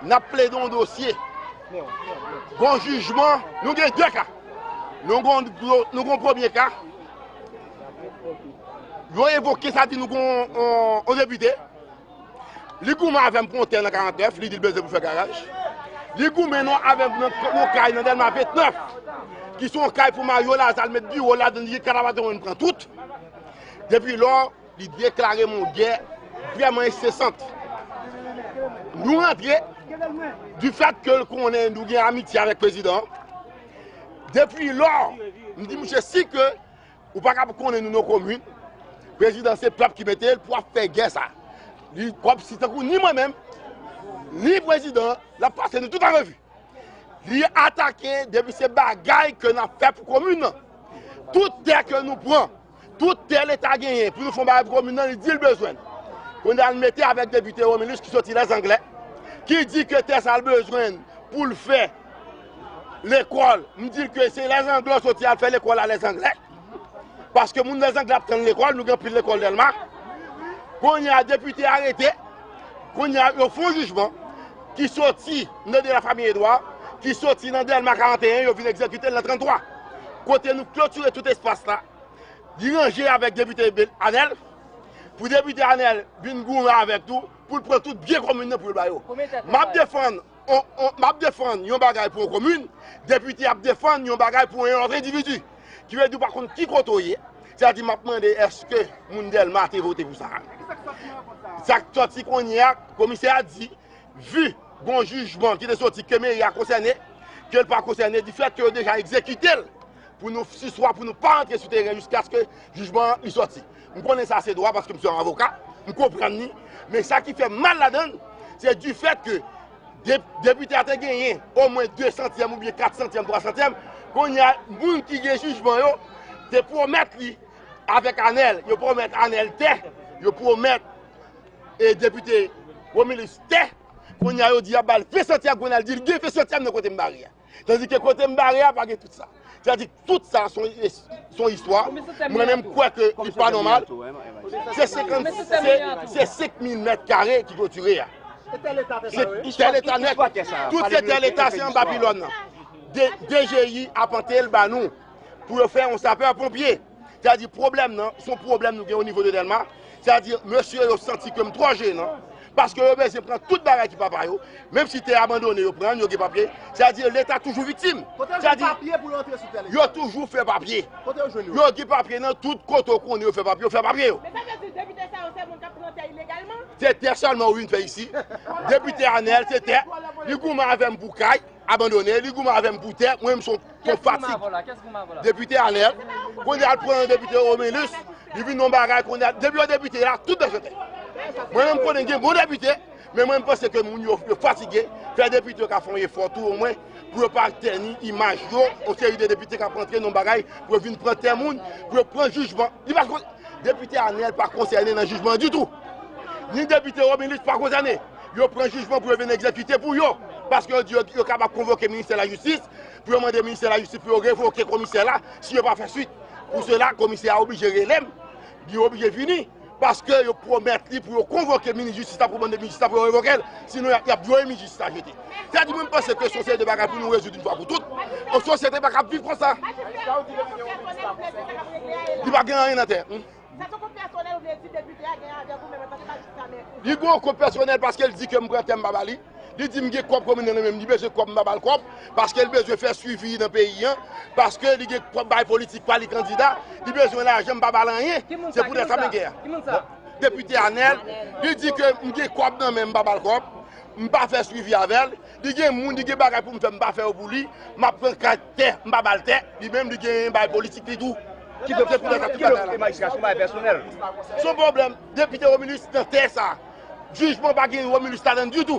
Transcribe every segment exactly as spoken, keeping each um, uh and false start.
N ap plede yon dosye. Gon jijman, nou gen de ka. Nou gon, nou gon premye ka. Yo evoke sa, di nou gon on, on depite. Li goumen avè m pou yon tè nan karantnèf, li di l bezwen pou fè garaj. Li goumen non avè m nan yon kay nan Dèlma vennèf, ki se yon kay pou Mario Lazarre met biwo ladan, li katravate mwen pran tout. Depi lò, li deklare m yon gè vrèman ensesant. Nou rantre, difèt ke l konnen nou gen amitye avèk prezidan an. Depi lò, m di misye si ke ou pa ka konnen nou nan komin, prezidan se pèp ki mete l pou ap fè gè sa. Li kòmsi tankou ni mwen menm, ni prezidan, l ap pase nou tout an revi. Li atake depi se bagay ke n ap fè pou komin nan. Tout tè ke nou pran, tout tè Leta genyen pou nou fè yon bagay pou komin nan, li di l bezwen l. Kounye a l mete avèk depite Romulus ki soti Lèzanglè, ki di ke tè sa l bezwen l pou l fè lekòl. M di l ke se Lèzanglè w soti al fè lekòl a Lèzanglè. Paske moun Lèzanglè ap tann lekòl, nou gen anpil lekòl Dèlma. Kounye a depite a rete, kounye a yo fè yon jijman ki soti nan de la famiy Edwa, ki soti nan Dèlma karannteyen, yo vin egzekite l nan tranntwa. Kote nou klotire tout espas la, li ranje avèk depite Bel-, Anèl, pou depite Anèl vin goumen avèk tou, pou l pran tout byen komin nan pou l ba yo. M ap defann on, on, m ap defann yon bagay pou yon komin, depite ap defann yon bagay pou yon lòt endividi. Ki vle di w pa konn ki kote w ye. Sètadi m ap mande èske moun Dèlma te vote pou sa? Sa k sòti kounye a, komisè a di, vi gon jijman ki te sòti ke meri a konsène, ke l pa konsène, difèt ke yo deja egzekite l, pou nou siswa, pou nou pa rantre sou teren jiskaske jijman an li sòti. M konnen sa se dwa paske m se yon avoka, m konprann li, men sa ki fè m mal ladan l, se difèt ke de-, depite a te genyen omwen de santyèm oubyen kat santyèm, twa santyèm, kounye a moun ki gen jijman yo te pwomèt li avèk Anèl, yo pwomèt Anèl tè, yo pwomèt e depite Romulus tè, kounye a yo di y ap ba l ven santyèm, kounye a l di l gen ven santyèm nan kote m bare a. Tandike kote m bare a pa gen tout sa. Sètadi tout sa se yon, se yon istwa. Mwen menm m kwè ke li pa nòmal. Se senkant, se, se senk mil mèt kare ki klotire a. Se tè Leta nèt. Tout se tè Leta, se anba pilòn nan. D-, D G I apante l ba nou pou yo fè yon sapè ponpye. Sètadi pwoblèm nan, se yon pwoblèm nou gen o nivo de Dèlma. Sètadi mesye yo santi ke m twò jenan, paske yo bezwen pran tout bagay ki pa pa yo, menm si tè abandone yo pran l, yo gen papye. Sètadi Leta toujou viktim. Kote yo jwenn papye pou yo antre sou tè Leta? Yo toujou fè papye. Kote yo jwenn yo? Yo gen papye nan tout kote w konnen yo fè papye, yo fè papye yo. Men sa vle di depite sa yo se moun k ap pran tè ilegalman? Se tè sèlman yo vin fè isi. Depite Anèl, se tè. Li goumen avè m pou kay abandone, li goumen avè m pou tè, mwen menm se yon, se yon fatig. Depite Anèl, kounye a l pran depite Romulus, li vin yon bagay kounye a, depi yon depite la, tout bezwen tè. Mwen menm m konnen gen bon depite, men mwen m panse ke moun yo, yo fatige, fè depite yo ka fè yon efò tou omwen, pou yo pa tèni imaj yo, yon seri de depite k ap rantre nan yon bagay, pou yo vin pran tè moun, pou yo pran jijman. Li pa kon-, Depite Anèl pa konsène nan jijman ditou. Ni depite Romulus pa konsène. Yo pran jijman pou yo vin egzekite pou yo. Paske yo di yo, yo kapab konvoke ministè lajistis, pou yo mande ministè lajistis pou yo revoke komisè la, si yo pa fè swit. Pou sela, komisè a oblije rele m, li oblije vini. Paske yo pwomèt li pou yo konvoke minis jistis la, pou mande minis jistis la pou yo revoke l. Sinon, y ap, y ap voye minis jistis la jete. Sètadi mwen, m panse ke se yon seri de bagay pou nou rezoud yon fwa pou tout. Yon sosyete pa kab viv konsa. Li pa gen anyen nan tè. Hmm. Sa se kont pèsonèl ou vle di depite a gen avèk ou menm antanke majistra mèkredi? Li gen yon kont pèsonèl paske l di ke m pran tè m pa ba li. Li di m gen kòb komin nan nan men m, li bezwen kòb m pa ba l kòb, paske l bezwen fè swivi nan peyi an, paske li gen kòb bay politik pa li kandida, li bezwen lajan m pa ba l anyen. Se poutèt sa m gen gè a. Depite Anèl, li di ke m gen kòb nan men m, m pa ba l kòb, m pa fè swivi avè l, li gen moun, li gen bagay pou m fè, m pa fè yo pou li, m ap pran kat tè, m pa ba l tè, li menm li gen bagay politik li tou. Ki se poutèt sa tout bagay la. Majistra, se yon bagay pèsonèl. Se yon pwoblèm, depite Romulus nan tè sa. Jijman pa gen Romulus ladan ditou.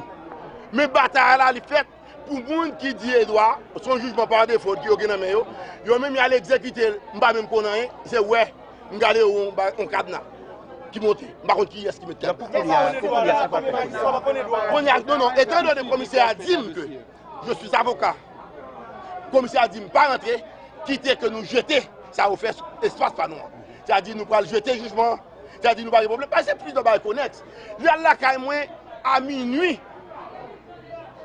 Men batay la li fèt pou moun ki di Edwa, se yon jijman pa defo ki yo gen nan men yo. Yo menm y al egzekite l, m pa menm konn anyen, se wè, m gade yon ba-, yon kadna ki monte. M pa konn kiyès ki met kadna. Pou kounye a, pou kounye a, sa pa fè kounye a. Kounye a, non, non, etan done komisè a di m ke je suis avocat, komisè a di m pa rantre, kite ke nou jete sa yo fè sou espas pa nou an. Sa di nou pral jete jijman an. Sa di nou pa gen pwoblèm. Pase plizyè bagay konèks. Li al lakay mwen a minui.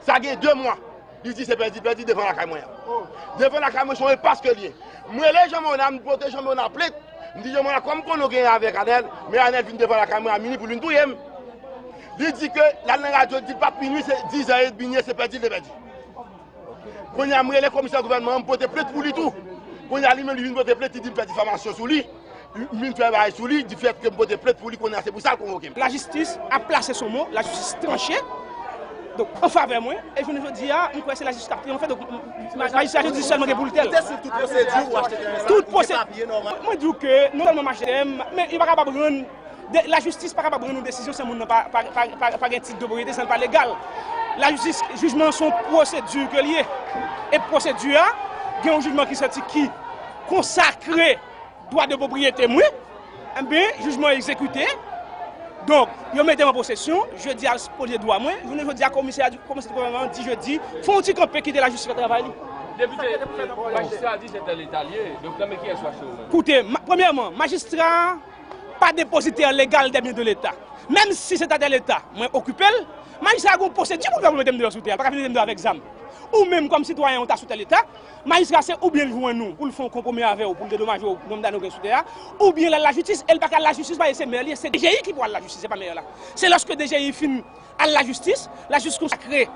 Sa gen de mwa. Li di se pèdi, pèdi devan lakay mwen an. Devan lakay mwen se yon enpas ke l ye. M rele Jean Mona, m pote Jean Mona plent. M di Jean Mona, kòm konnen w gen avèk Anèl, men Anèl vin devan lakay mwen a minui pou l vin touye m. Li di ke l al nan radyo, li di l pa t minui, se dizè edmi l ye, se pèdi l te pèdi. Kounye a, m rele komisè gouvènman an, m pote plent pou li tou. Kounye a, li menm, li vin pote plent, li di m fè difamasyon sou li. M vin fè bagay sou li, difèt ke m pote plent pou li, kounye a, se pou sa l konvoke m. Lajistis ap plase son mo, lajistis tranche, donk, an favè mwen, e jounen jodi a, m kwè se lajistis k ap triyonfe, donk, m- m- majistra jodi sèlman gen pou l tèl. Tout pwosedi, mwen di w ke non sèlman m achte, men yo pa kapab rann De, lajistis pa kapab rann yon desizyon san moun nan pa, pa, pa, pa, pa gen tit de pwopriyete, san l pa legal. Lajistis, jijman an se yon pwosedi ke l ye. E pwosedi a, gen yon jijman ki sòti ki konsakre dwa de pwopriyete mwen, enben, jijman an egzekite. Donk, yo mete m an posesyon, jodi a, se premye dwa mwen. Jounen jodi a, komisè a di, komisè gouvènman an di jodi, fè yon ti kanpe, kite lajistis fè travay li. Depite, majistra a di se tè leta l ye, donk nan men kiyès w achte w menm? Koute, ma- premyèman, majistra a pa depozitè legal dè byen de leta. Menm si se ta tè leta, mwen okipe l, majistra a gen yon pwosedi pou l fè pou l mete m deyò sou tè a, l pa ka vin mete m deyò avèk zam. Ou menm kòm sitwayen ou ta sou tè leta, majistra se oubyen l jwenn ou pou l fè yon konpwomi avè w pou l dedomaje w nonm dane w gen sou tè a, oubyen l al lajistis, e l pa ka al lajistis paske se mè l ye, se D G I ki pou al lajistis, se pa mè la. Se lòske D G I fin al lajistis, lajistis konsakre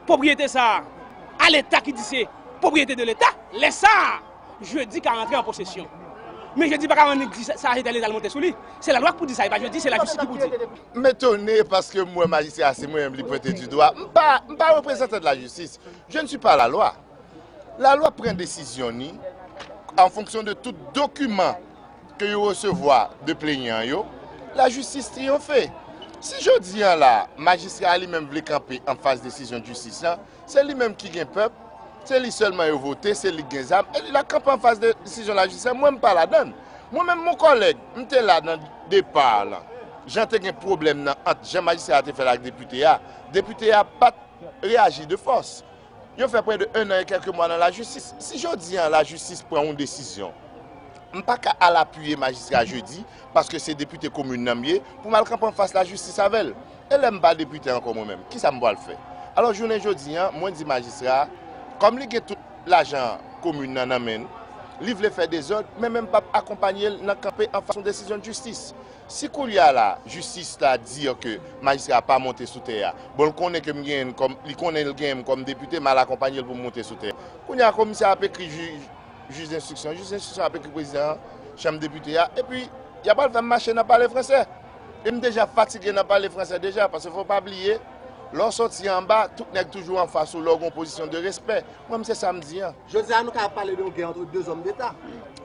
pwopriyete sa a a leta ki di se pwopriyete de leta, lè sa a, jedi ka rantre an posesyon. Men jedi pa ka annik di sa, sa se tè leta l monte sou li. Se lalwa k pou di sa, e pa jedi, se lajistis ki pou di. M etone paske m wè majistra se mwen menm li pwente di dwa. M pa, m pa reprezantan de lajistis. Je ne suis pas la loi. La loi pran desizyon ni an fonksyon de tout dokiman ke yo resevwa de plenyan yo, lajistis triyonfe. Si jodi a la, majistra a li menm vle kanpe anfas desizyon jistis lan, se li menm ki gen pèp, se li sèlman yo vote, se li k gen zam, e li la kanpe anfas de desizyon lajistis lan, mwen m pa ladann. Mwen menm, mon kòlèg, m te la nan depa lan. Jan te gen pwoblèm nan ant jan majistra a te fè l ak depite a, depite a pa t reyaji de fòs. Yo fè près de un an et quelques mois nan lajistis. Si jodi a lajistis pran yon desizyon, m pa ka al apiye majistra jedi, paske se depite komin nan m ye, pou m al kanpe anfas lajistis avè l. E lè m pa depite ankò mwen menm, kisa m pral fè? Alò, jounen jodi a, mwen di majistra a, kòm li gen tout lajan komin nan nan men l, li vle fè dezòd, men menm p ap akonpanye l nan kanpe anfas yon desizyon jistis. Si koulye a la, jistis la di ke majistra a pa monte sou tè a, bon, l konnen ke m genyen l kòm, li konnen l genyen m kòm depite, m al akonpanye l pou m monte sou tè a. Kounye a, komisè a ap ekri jij, jij enstriksyon, jij enstriksyon ap ekri prezidan chanm depite a, epi y ap al fè m mache nan pale fransè. E m deja fatige nan pale fransè deja, paske fò w pa bliye, lè w sòti anba, tout nèg toujou anfas ou, lè w gen yon pozisyon de respè. Mwen, m se sa m di an. Jodi a, nou ka ap pale de yon gè ant de zòm deta.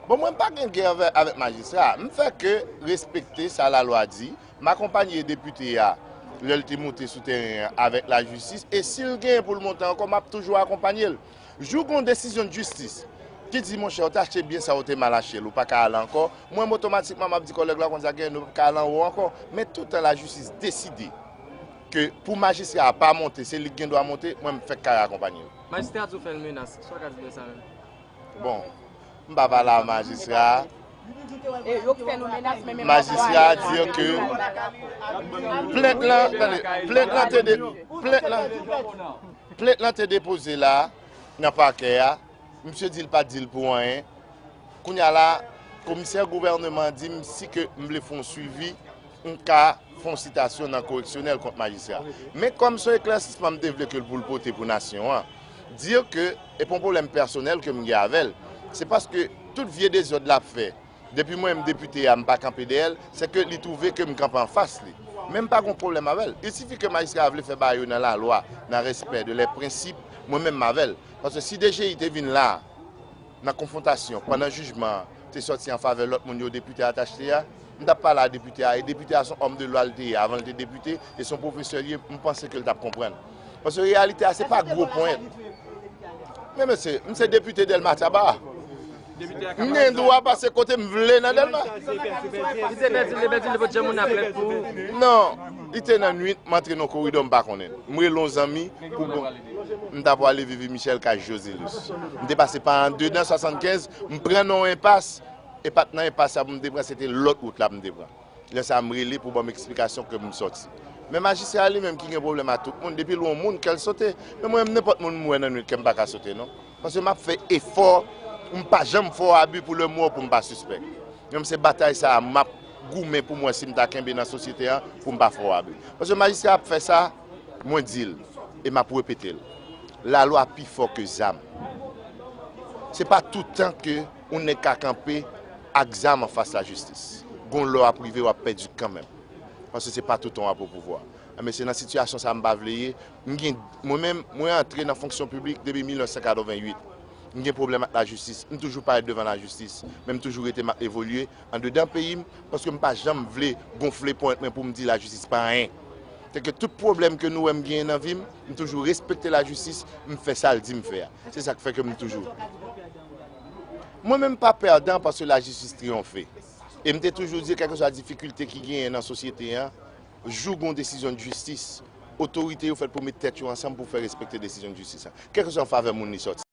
Bon, mwen, m pa gen gè avè, avèk majistra a. M fè ke respekte sa lalwa di. M akonpanye depite a lè l te monte sou teren an avèk lajistis. E si l genyen pou l monte ankò, m ap toujou akonpanye l. Jou gen yon desizyon jistis ki di, monchè, ou te achte byen sa, ou te mal achte l, ou pa ka al ankò, mwen, m otomatikman, m ap di kòlèg la, konn sa genyen, nou p ap ka al anwo ankò. Men toutan lajistis deside ke pou majistra a pa monte, se li k gen dwa monte, mwen, m fèk kare akonpanye l. Majistra a di w fè l menas. Sa w ka di de sa menm? Bon, m pa pale a majistra a. E yo k fè nou menas, men menm... Majistra a di ke plent lan, tande, plent lan te de, plent lan, plent lan te depoze la, nan pakè a. Misye di l pa t di l pou anyen. Kounye a la, komisè gouvènman an di m si ke m vle fè yon swivi, m ka fè yon sitasyon nan koreksyonèl kont majistra. Men kòm se yon eklèsisman m te vle ke l pou l pote pou nasyon an, di ke, e pa yon pwoblèm pèsonèl ke m gen avè l, se paske tout vye dezòd l ap fè, depi mwen menm depite a, m pa kanpe dèyè l, se ke li twouve ke m kanpe anfas li. Men m pa gen yon pwoblèm avè l. Il sifi ke majistra a vle fè bagay yo nan lalwa, nan respè de lè prensip, mwen menm m avè l. Paske si D G I te vin la, nan konfwontasyon, pandan jijman an te sòti an favè lòt moun yo, depite a t achte a, m t ap pale a depite a, e depite a se yon òm de lwa l te ye, avan l te depite, e se yon pwofesè l ye, m panse ke l t ap konprann. Paske reyalite a, se pa gwo ponyèt. Men mesye, m se depite Dèlma Taba. M gen dwa pase kote m vle nan Dèlma. Li te pèdi, li te pèdi, li pot janm moun nan plent pou... Non, li te nan nwit, m antre nan yon koridò, m pa konnen l. M rele yon zanmi, pou bon, m ta pwale Vivi Michel kay Joselus. M te pase pa andedan swasannkenz, m pran nan yon enpas, E pa t nan enpas sa pou m te pran, se te lòt wout la pou m te pran. Lè sa a, m rele pou ban m eksplikasyon ke m sòti. Men majistra a li menm ki gen pwoblèm ak tout moun, depi l wè yon moun, kè l sote. Men mwen menm, nenpòt moun m wè nan nwit, kè m pa ka sote non. Paske m ap fè efò, m pa janm fè w abi pou lè m wè w pou m pa sispèk. Men se batay sa a m ap goumen pou m wè si m ta kenbe nan sosyete an pou m pa fè w abi. Paske majistra ap fè sa, mwen di l, e m ap repete l. Lalwa pi fò ke zam. Se pa tout tan ke yon nèg ka kanpe ak zam anfas lajistis. Gon lè w ap rive, w ap pèdi kanmenm. Paske se pa tout tan w ap o pouvwa. Men se nan sitiyasyon sa a m pa vle ye. M gen, mwen menm, mwen antre nan fonksyon piblik depi mil nèf san katrevenn uit. M gen pwoblèm ak lajistis. M toujou parèt devan lajistis. Men m toujou rete m ap evolye andedan peyi m, paske m pa janm vle gonfle ponyèt mwen pou m di lajistis pa anyen. Se ke tout pwoblèm ke nou wè m genyen nan vi m, m toujou respekte lajistis, m fè sa l di m fè a. Se sa k fè ke m toujou. Mwen menm pa pèdan paske lajistis triyonfe. E m te toujou di, kèlkeswa difikilte ki genyen nan sosyete an, jou gon desizyon jistis, otorite yo fèt pou met tèt yo ansanm pou fè respekte desizyon jistis la. Kèlkeswa favè moun li sòti.